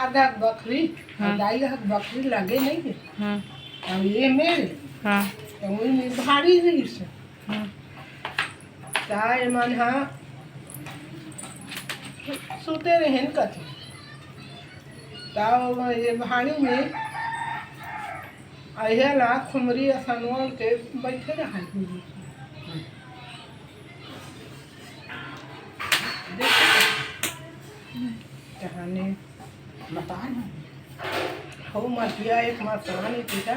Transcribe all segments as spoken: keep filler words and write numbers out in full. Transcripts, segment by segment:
आधा बकरी, हाँ। दाई ह बकरी लगे नहीं है। हाँ। और ये मेरे, हाँ। तो वही में भारी रही से। हाँ। ता ये मन हा सुते रहे न कथे। ता वो ये भारी में अहे ला खुमरी असन ओढ़ के बैठे रहा। तहाने मसान है। हो मटिया एक मसान है बेटा।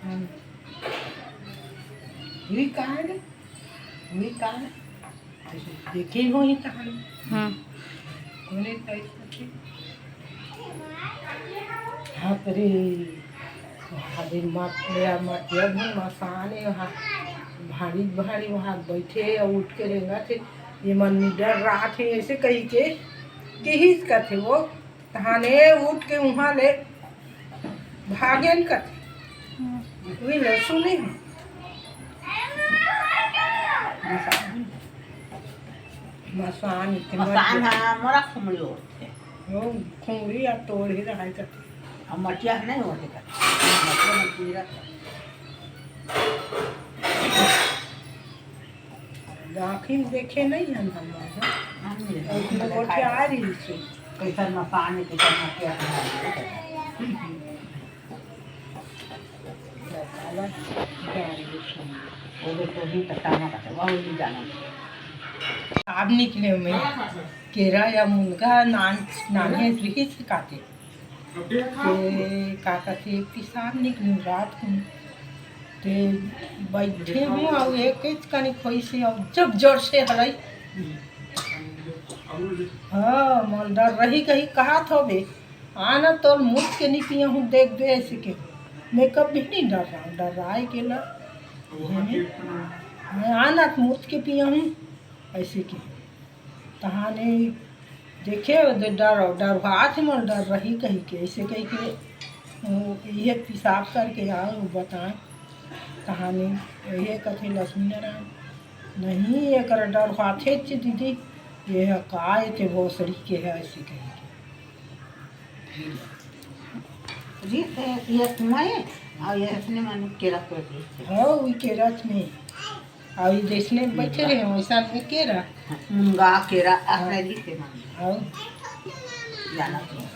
हम्म। हुई कहाँ रे? हुई कहाँ है? ऐसे देखे हो ही तहाने। हम्म। कोने टाइप का थे? हाँ, अरे, अरे, मटिया, मटिया भी मसान है, वहाँ भारी, भारी वहाँ बैठे और उठ के रेंगा थे। ये मन डर रहा थे, ऐसे कही के, किहिस कथे वो, तहाने उठ के वहाँ ले भागेन कथे। हम्म। वही ले सुने हैं। मसान, मसान इतने मसान, हाँ, मोरा खुमड़ी ओढ़ते। वो खुमड़ी आ तोड़ ही रहा है कथे। अब मटिया है नहीं ओढ़े कथे। मटिया में कीड़ा था। आँखी में देखे नहीं हम, हम लोग। हम नहीं और देखे, उसमें देखा गोठिया है। आ रही थी। कैसन मसान है, कैसन मटिया है। वो तो ही तो ताना का, वो ही जाना। अब निकले मैं केरा या मुनगा नान, नाने रही सिखाते। ते का कथे, पिसाब निकलू रात को। ते बैठे हूँ, और एक एक कनी खोई से, और जब जोर से हलाई। हाँ, मोला डर रही कही कहा थो बे, आना तोर मुत के नहीं पिया हूँ, देख बे ऐसे के। मैं कभी नहीं डर रहा हूँ, डर रहा है के ला। मैं आना मुत के पिया हूँ, ऐसे के। तहाने देखे, डर, डर, हाथ में डर रही कही के, ऐसे कही के, वो ये पेशाब करके आओ, वो बताए। तहाने ये कथे लक्ष्मी नारायण, नहीं, एकर डर हाथे चे दीदी, ये ह का एते भोसड़ी के है, ऐसे कही के। जी, ये, ये कुआं है, और ये अपने मन केरा कर दी। हाँ, वो केरा में। अउ ई जइसने बइठे रहे, वइसन में केरा। मुनगा केरा, हाँ। अतने दिखे मन। अउ? जाना तो।